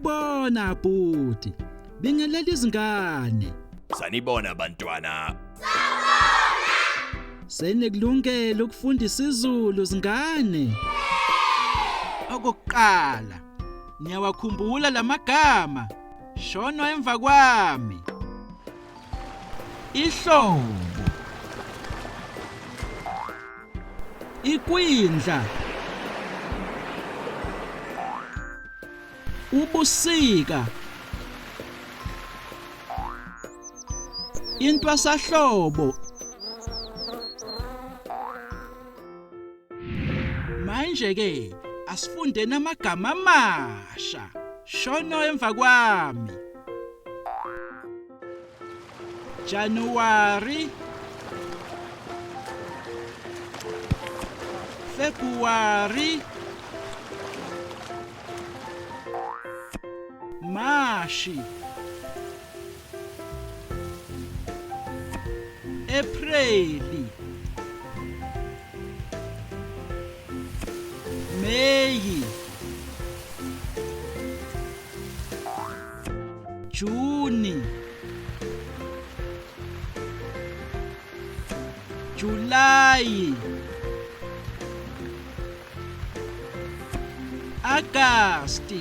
Sawubona bhuti. Bingelela izingane. Sanibona bantwana. Senikulungele ukufunda isiZulu zingane. Okokuqala, niyawakhumbula lamagama. Shono emva kwami. Ihlobo. Ikwindla. Ubusika. Intwasahlobo. Manje ke asifundeni amagama amasha. Shono emva kwami. January, February, Mashi, April, May, June, July, August,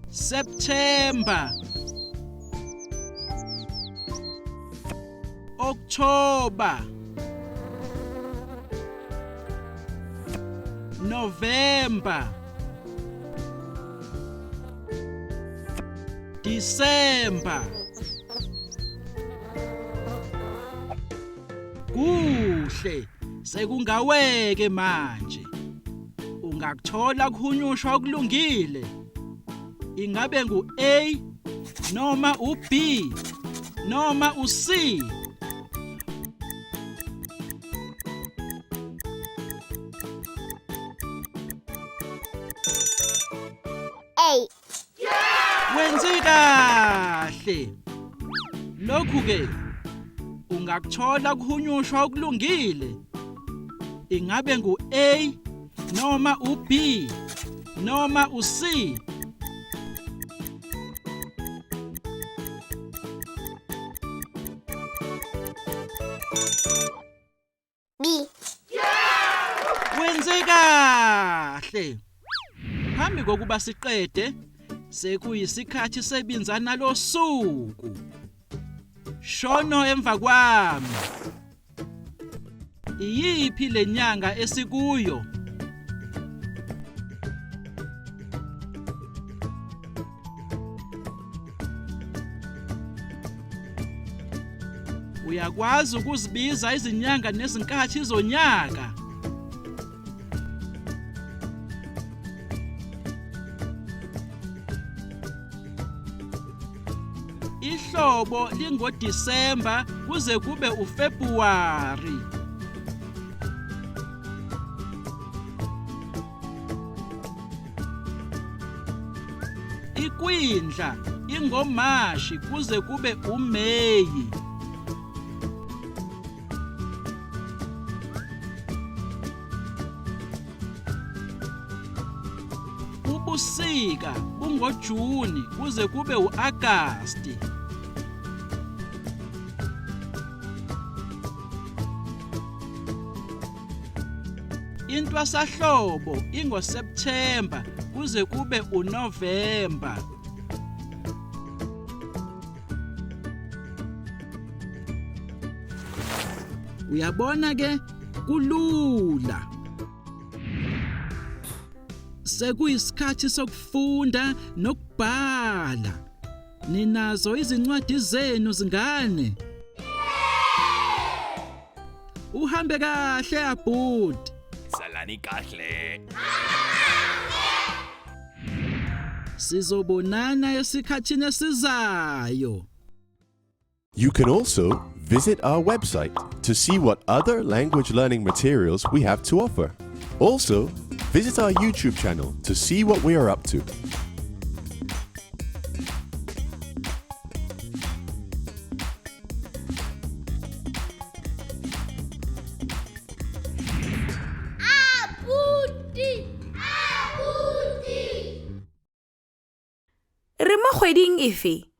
September, October, November, December. Kuhle sekungaweke manje. Ungakuthola kuhunyushwa okulungile. Ingabe ngu A noma u B noma u C? A. Wenze kahle. Lokhu ke ungakuthola kuhunyushwa okulungile. Ingabe ngu A noma u B noma u C? B. Wenze kahle. Phambi kokuba siqede sekuyisikhathi sebinzana losuku. Shono emva kwami. Iyiphi lenyanga esikuyo? Uyakwazi ukuzibiza izinyanga nezinkathi zonyaka? Ihlobo lingoDisemba kuze kube uFebruwari. Ikwindla ingoMashi kuze kube uMeyi. Ubusika bungoJuni kuze kube uAgasti. Intwasahlobo ingoSeptember kuze kube uNovember. Uyabona ke kulula. Sekuyisikhathi sokufunda nokubhala. Ninazo izincwadi zenu zingane? Uhambe kahle abhuti. Salani kahle. Sizobonana esikhathini esizayo. You can also visit our website to see what other language learning materials we have to offer. Also, visit our YouTube channel to see what we are up to. Abuti. Mo kgweding efe?